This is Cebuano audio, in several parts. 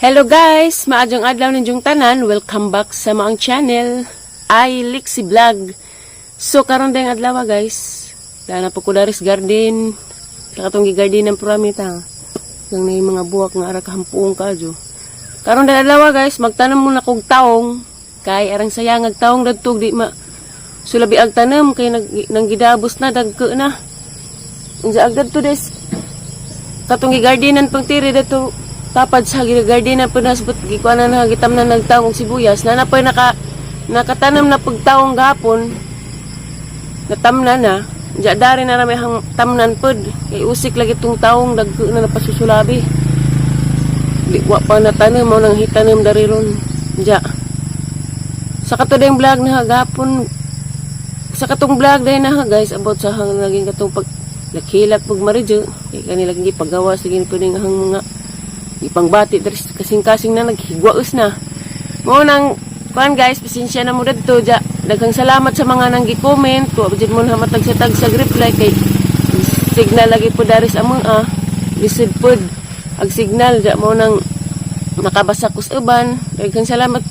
Hello guys! Maayong adlaw ninyong tanan. Welcome back sa maong channel, I Lixie Vlog. So karon dayong adlaw, guys. Dana po ko dari sa garden. Sa katong garden ng puramita. Yang na yung mga buwak nga ara kahampuong kadyo. Karon dayong adlaw, guys, magtanom muna kog taong kay arang sayang ag taong dadto di ma sulabi ag tanom kay nag nang gidabos na, dagko na. Unsa ag dadto des katong gigardenan pang tiri dito tapad sa gigardenan pa nasbot gikuan na gitamnan nagtaong og sibuyas na na pa nakatanam na pagtaong gapon, natamna na diya dari na rami hang tamnan pod kay usik lagi tong taong, dagko na napasusulabi, di wa pa natanom mo nang hitanom dari ron diya. Sa kato dayong vlog na gapon, sa katong vlog dahil na guys, about sa hang naging katong pag lakhilak pag maridyo kay kanila gipagawa sige po ning hang mga ipangbati diri kasing-kasing na naghigwaos na mo nang kuan. Guys, pasensya na mo dadto ja. Daghang salamat sa mga nang gi-comment ko jud mo na matag sa tag sa reply kay signal lagi po dari sa among lisod pod ag signal ja mo nang nakabasa ko sa uban. Daghang salamat,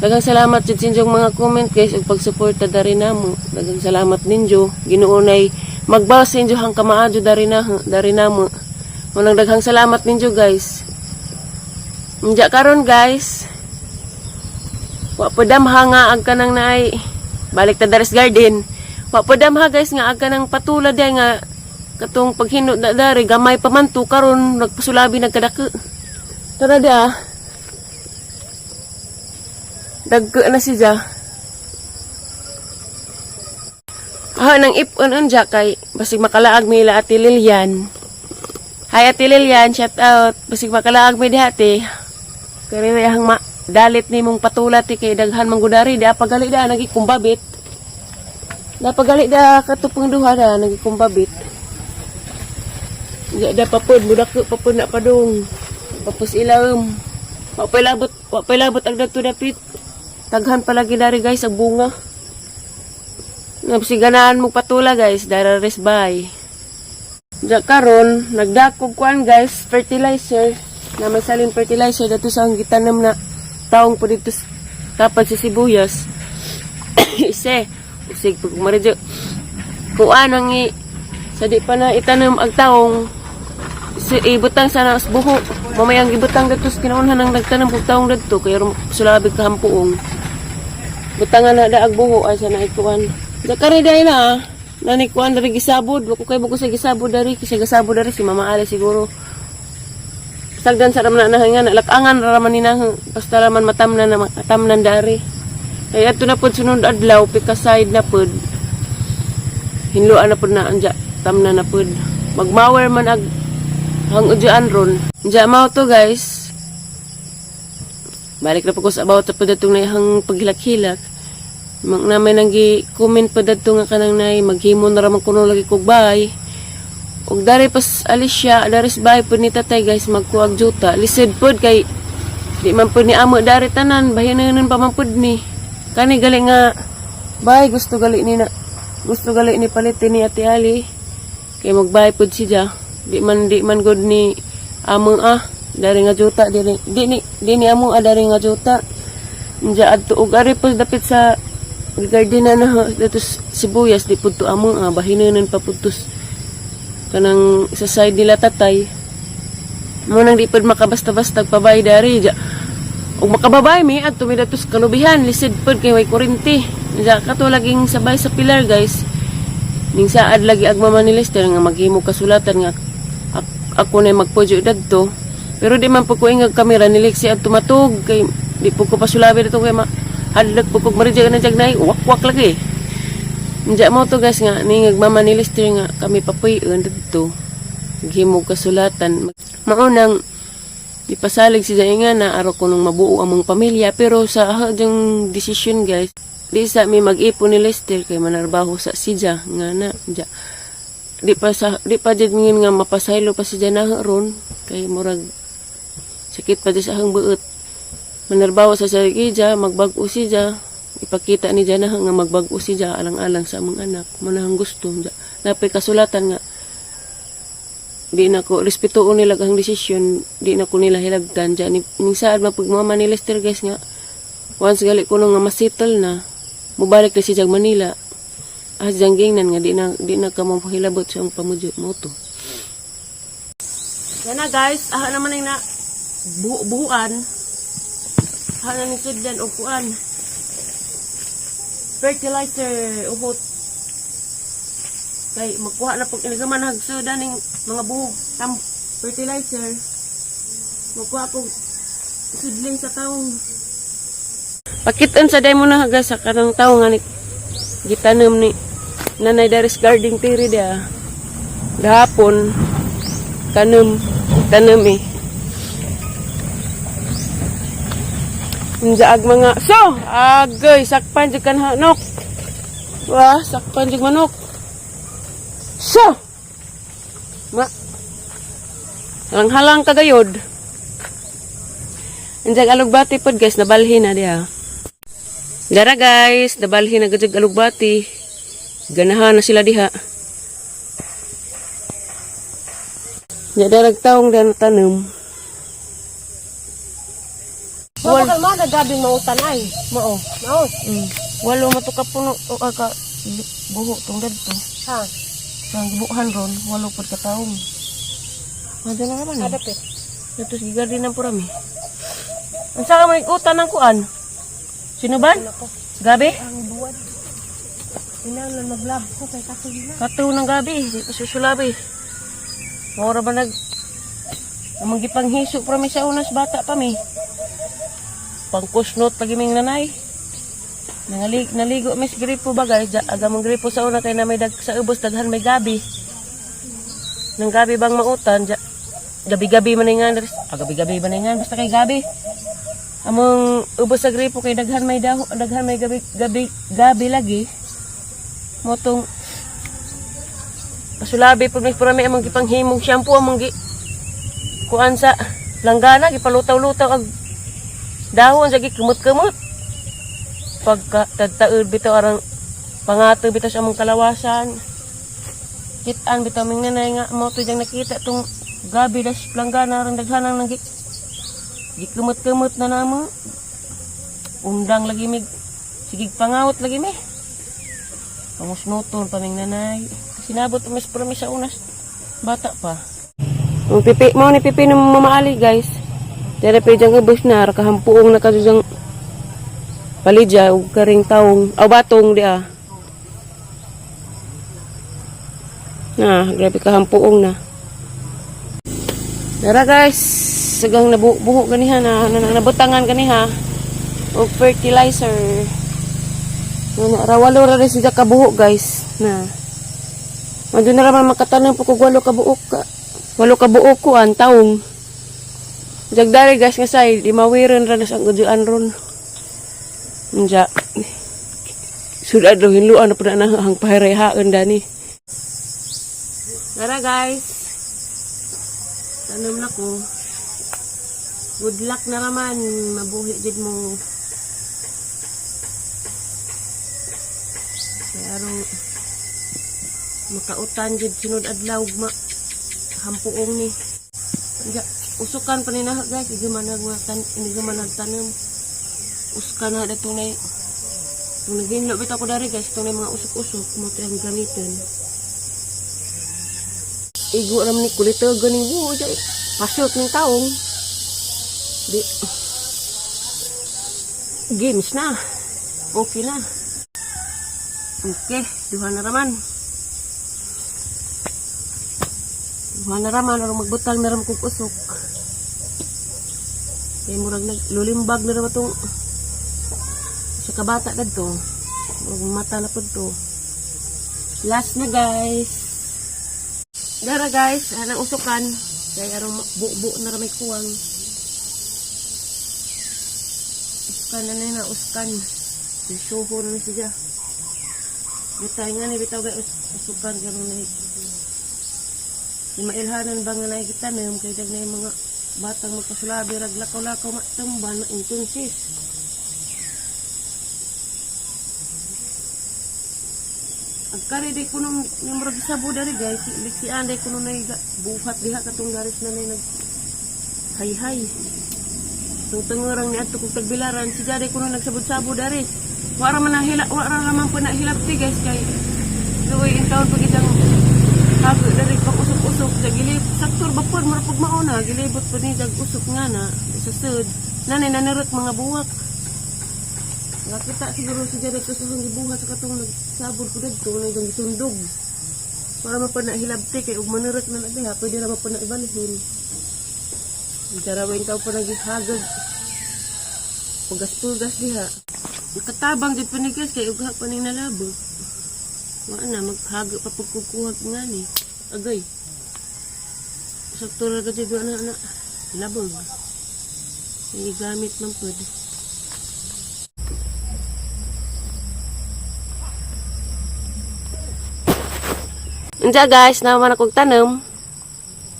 daghang salamat jud sa inyong mga comment, guys, ug pagsuporta dari namo. Daghang salamat ninyo. Ginoo nay magbawas sa inyo hang kamaadyo dari namo. Munang daghang salamat ninyo, guys. Unja karon, guys. Wa pa damha nga ag kanang naay balik ta daris garden. Wa pa damha, guys, nga ag kanang patula day nga katong paghinot na dari gamay pa man to, karon nagpasulabi nagkadako. Tara da. Dagko na siya. Ah, nang ipon unja kay basig makalaag mi ila Ate Lilian. Hi, Ate Lilian, shout out. Basig makalaag mi diha, te. Kaya hang ma dalit ni mong patula ti kay daghan man gudari di pagali da nagikumbabit. Da pagali da katupong duha da nagikumbabit. Di da papod mudak papod na padung. Papos ilawom. Wa pay labot ang dadto dapit. Taghan palagi dari, guys, ang bunga. Nagsiganaan mo patula, guys, dara res bay. Diya karon nagdakog kuan, guys, fertilizer na may salin fertilizer dito sa ang gitanom na taong po dito tapad sa sibuyas. Ise, usig pag maridyo. Kuan ang i sa di pa na itanom ang taong si ibutang sana sa buho. Mamayang ibutang dito sa kinaunhan ang nagtanom og taong dito kay sulabi ka hampuong. Butangan na daag buho ay sana ikuan. Zakari dahil na nani kuan dari gisabod, wa ko kay buko sa gisabod dari kasi gisabod dari si Mama Ali siguro. Sagdan sa raman na nga lakangan ra man ni na basta raman matamnan na matamnan dari. Kaya ato na pod sunod adlaw pika side na pod. Hinluan na pod na anja tamnan na pod. Magmawer man ag hang udyaan ron. Anja mao to, guys. Balik na po ko sa about po datong na hang paghilak-hilak. Mang namay nang gi-comment pa dadto nga kanang nay maghimo na raman kuno lagi kog bay. Ug dari pas Alicia, dari sa bay pud ni tatay, guys, magkuag juta. Lisod pod kay di man pud ni amo dari tanan, bahinan pa man pud ni. Kani gali nga bay gusto gali ni na gusto gali ni palitin ni Ate Ali. Kay magbay pud siya. Di man gud ni amo dari nga juta diri. Di ni amo dari nga juta. Unja adto ug ari pud dapit sa garden na dito sibuyas, di pud to amo bahinanan pa pud to kanang sa side nila tatay mo nang di pud makabasta-basta pabay dari ja. Ug makababay mi adto mi dato sa kalubihan, lisod pud kay way kuryente ja. Kato laging sabay sa pilar, guys, ning saad lagi ag mama ni Lester nga maghimo kasulatan nga ako na magpudyo dadto, pero di man po ko ingag kamera ni Lexi at tumatog kay di po ko pasulabi dito kay ma hadlok po kog maridya na jag nay wak-wak lagi. Diya mo to, guys, nga ning mama ni Lester nga kami papuy-on didto. Maghimo kasulatan. Maunang ipasalig si nga na araw ko nung mabuo among pamilya, pero sa jang desisyon, guys, di sa mi mag-ipon ni Lester kay manarbaho sa sidya nga na dya di pa jud ngin nga mapasaylo pa siya na ron kay murag sakit pa di sa ahang buot. Manarbaho sa siya, magbag-o siya, ipakita ni Jana nga magbag-o siya alang-alang sa among anak. Manahang gusto ja napay kasulatan nga Di na ko respetuon nila ang desisyon, di na ko nila hilabtan diyan ning saad mapagmama ni Lester, guys, nga once gali ko nga masettle na, mobalik na siya Manila. Ah, diyang gingnan nga di na ka mo hilabot sa ang pamudyo mo to. Yan na, guys, aha naman ang na buhuan. Aha na ni sudlan og kuan. Fertilizer uhot. Kay magkuha na pag inigaman hagsudan ning mga buhok tam fertilizer. Magkuha ko sudling sa taong. Pakitan sa day mo na, guys, sa kanang taong nga ni gitanom ni Nanay Daris Garden Theory dia. Gahapon tanom tanom eh. Unsa ag mga so agay, sakpan jud kan hanok. Wah, sakpan jud manok. So ma halang-halang kagayod. Unsa alugbati pod, guys, nabalhin na diha. Dara, guys, nabalhin na gud alugbati. Ganahan na sila diha. Nya darag taong dan tanom. Wal ka man gabi mautan ay. Mao. Mao. Walo man to ka puno o ka buho tong dadto. Ha. Ang gibuhan ron, walo pod ka taong. Madala na naman eh. Adapit. Dato sa gigarden ng purami. Unsa ka may utan ng kuan? Sino ba? Nako. Gabi? Ang buwan. Inang maglab ko kay kato na. Kato ng gabi, di pa susulabi. Mora ba nag amang gipanghiso pa mi sa unas bata pa mi. Pangkusnot lagi ming nanay. Nangalig, naligo mis gripo ba, guys? Aga mong gripo sa una kay na may dag, sa ubos daghan may gabi. Nang gabi bang mautan, gabi-gabi man nga, ah, gabi-gabi man nga, basta kay gabi. Among ubos sa gripo kay daghan may daho, daghan may gabi gabi gabi lagi. Motong pasulabi pud mi purami among gipanghimong shampoo, among gi kuan sa langgana, gipalutaw-lutaw ag dahon sa gikumot-kumot. Pagka tagtaod bitaw arang pangato bitaw sa among kalawasan. Kitaan bitaw ming nanay nga mo to diyang nakita tong gabi das planggana arang daghanang nang gikumot-kumot na namo. Undang lagi mig sigig pangawat lagi mi. Pangusnoton pa ming nanay. Sinabot mis permis sa unas bata pa. Ang pipi mo ni pipi ng mamaali, guys. Dere pa diyang ubos na kahampuong na kadujang palidya ug karing taong aw batong di ah. Na, grabe kahampuong na. Dara, guys, sagang nabuho ganiha na nabutangan ganiha og fertilizer. Na, rawalo ra rin siya kabuho, guys. Na. Mado na raman makatanom po kog walo ka buok ka. Walo ka buok ko an taong. Jagdari, guys, nga say, di mawiron ra na sa guduan ron. Unja. Sudad daw hinluan na pud na ang pahirehaan dani. Tara, guys. Tanom na ko. Good luck na naman. Mabuhi jud mo. Kaya arong makautan jud sunod adlaw ma hampuong ni. Ja, usukan pa ni na, guys, igi man nag tan igi man nagtanom. Usukan na datong nay kung naghinlo bitaw ko dari, guys, itong mga usok-usok mo ito ang gamitin. Igo raman ni kulito ganing buo dyan. Pasok ng taong. Di. Games na. Okay na. Okay, duha na raman. Duha na raman, arong magbutal meron kong usok. Kay murag naglulimbag na raman itong sa kabata kadto. Murag mata na pud to. Last na, guys. Dara, guys, anang usukan. Kay arong bubo na ra may kuwang. Usukan na na usukan. Suho na siya. Bitay nga ni bitaw kay usukan karon na. Di mailhanan ba nga nakikita na yung kay na yung mga batang magkasulabi rag lakaw-lakaw matumban na intensis. Agkari day kuno yung murag sabo dari, guys. Liksian day kuno nay buhat diha katong garis na nay nag hay-hay. Tung tengurang ni adto kog tagbilaran si Jade kuno nagsabod-sabo dari. Wa ra man nahila, wa ra man po nahilabti, guys, kay luoy in taon pag itang hago dari pang usok-usok sa gilib. Saktor ba pod mura pag mauna gilibot po ni dag usok nga na sa sud. Nanay nanarot mga buwak. Nakita siguro si Jade sa akong gibuhat sa katong nagsabod ko dadto na itong gisundog. Para mapanahilabti kay ug manurot na na diha, pwede ra pa na ibalhin. Darawin ka pa naghihagag. Pugas-pugas diha. Nakatabang jud pa ni, guys, kay ugha pa ning nalabo. Wa na maghagag pa pagkukuhag nga ni. Agay. Sakto ra ka na na labog. Hindi gamit man pud. Unsa, guys, naman akong tanom.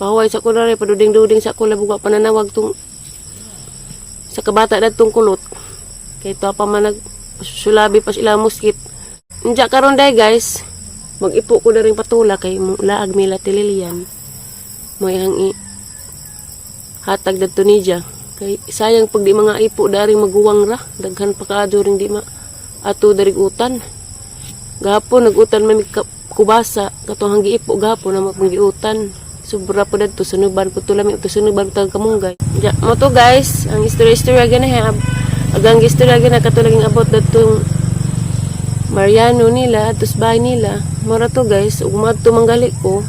Pahuway sa ko na rin, paduding-duding sa ko labog wa pananawag tong sa kabata na tong kulot. Kay to pa man nag sulabi pa sila muskit. Unja karon day, guys, mag-ipo ko na rin patula kay mo laag mila tililian. Mo ihang i hatag dadto niya. Kay sayang pag di mga ipo daring maguwang ra, daghan pa kaadyo ring di ma ato darig utan. Gahapon nag-utan may kubasa katong hanggi ipo gahapon na mapanggiutan. Sobra po dadto sunuban po tulami to sunuban po kamunggay. Ja, mo to, guys, ang istorya-istorya gani ha. Agang istorya gani kato laging abot dadtong Mariano nila atos bahay nila. Mora to, guys, ug maadto manggali ko.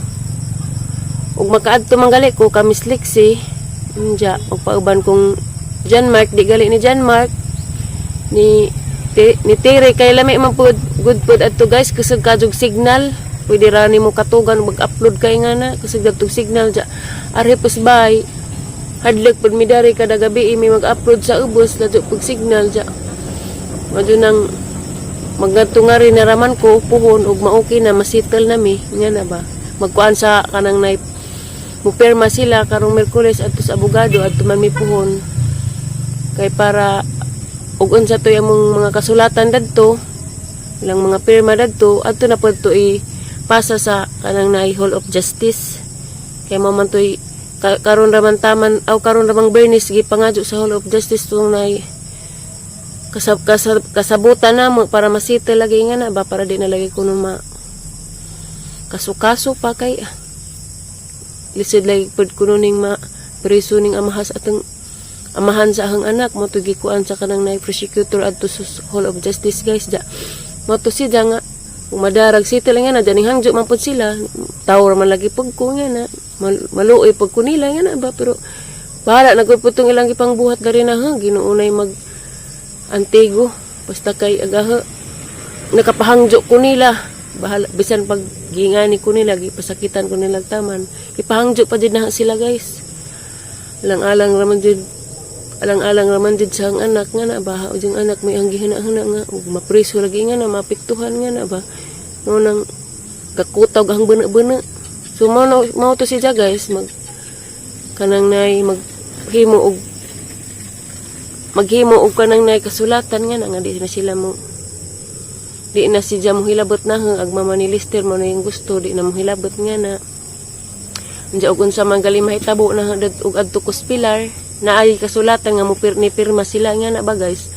Ug makaadto manggali ko kami Lixie. Unja, og pauban kong John Mark, di gali ni John Mark ni ni Tere kay lami man pud, good pud adto, guys, kusog kadtog signal, pwede ra nimo katugan mag-upload kay nga na kusog kadtog signal ja arhe pus bay hadlok pud mi dari kada gabi mi mag-upload sa ubos ladyo pug signal ja madyo nang magadto nga rin naraman ko puhon ug ma-okay na masettle na mi nga na ba magkuan sa kanang nay mupirma sila karong Miyerkules adto sa abogado, adto man mi puhon kay para ug unsa to among mga kasulatan dadto, ilang mga pirma dadto, adto na pud to i pasa sa kanang naay Hall of Justice kay mo man to'y karon ra man taman aw karon ra mang Bernice gipangadyo sa Hall of Justice tong naay kasabutan na mo para masettle lagi nga na ba para di na lagi kuno ma kaso-kaso pa kay lisod lagi pud kuno ning ma preso ning amahas atong amahan sa ahang anak. Mo to gikuan sa kanang naay prosecutor adto sa Hall of Justice, guys. Ja mo to siya nga kung madarag settle nga na dining hangjo man pud sila, tawo ra man lagi pag ko nga na maluoy pag ko nila nga na ba, pero bahala na gud pud tong ilang gipangbuhat dari na ha. Ginuunay mag antigo basta kay agaha nakapahangjo ko nila, bahala bisan pag gingani ko nila, gipasakitan ko nila taman, ipahangjo pa jud na sila, guys. Alang-alang raman jud, alang-alang raman jud sa ang anak nga na ba o yung anak may ang gihuna-huna nga ug mapriso lagi nga na maapektuhan nga na ba mo nang gakutaw ang bana-bana. So mao na mao to siya, guys, mag kanang nay maghimo og kanang nay kasulatan nga na nga di na sila mo di na siya mo hilabot na ha, ag mama ni Lister mo na yung gusto di na mo hilabot nga na. Unja og unsa man gali mahitabo na ug adto kus pilar na ay kasulatan nga mo ni pirma sila nga na ba, guys.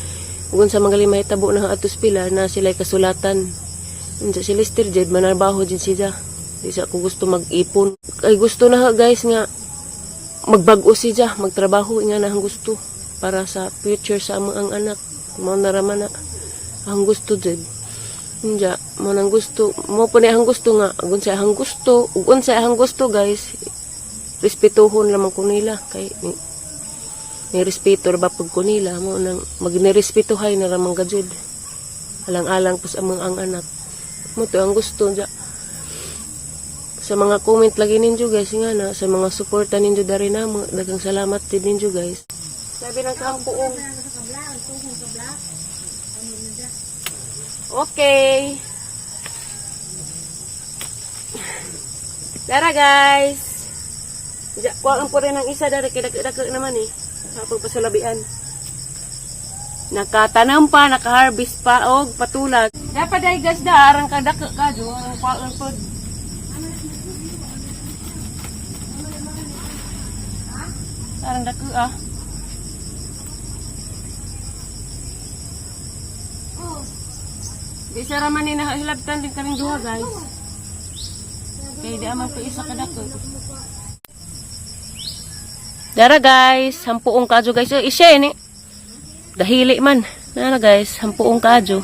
Ug unsa man gali mahitabo na adto pilar na sila kasulatan. Unja si Lister jed manarbaho jud siya. Di sa ko gusto mag-ipon. Ay gusto na ha, guys, nga magbag-o siya, magtrabaho nga na ang gusto para sa future sa among ang anak. Mao na ra man na ang gusto jud. Unja, mo nang gusto, mo po ni ang gusto nga, ug unsa ang gusto, ug unsa ang gusto, guys, respetuhon lamang ko nila kay ni respeto ra ba pud ko nila. Mo nang magnirespetuhay na ramang gajud. Alang-alang po sa among ang anak. Mo to ang gusto ja. Sa mga comment lagi ninyo, guys, nga na sa mga suporta ninyo dari namo, daghang salamat din ninyo, guys. Sabi ng kampuong. Okay. Tara, guys. Ja, kuhaan po rin ang isa dari kay dako naman eh. Pagpasulabian. Nakatanam pa, naka-harvest pa og patula. Dapat ay gas da arang kadako ka do ang kwaon pod. Arang dako ah. Di siya raman ni nahilabtan din kaning duha, guys. Kay di aman pa isa kadako. Dara guys, hampuong kadyo, guys. Oh, isya eh, ni. Dahili man. Nana guys, hampuong kadyo.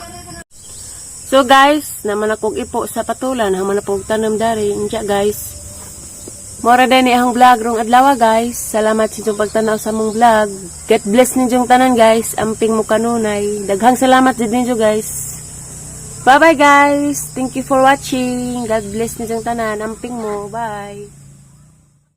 So guys, naman akong ipo sa patulan, haman akong tanom dari. Inja guys. Mora din ni ang vlog rong adlaw, guys. Salamat sa inyong pagtanaw sa among vlog. God bless ninyong tanan, guys. Amping mo kanunay. Daghang salamat jud ninyo, guys. Bye bye, guys. Thank you for watching. God bless ninyong tanan. Amping mo. Bye.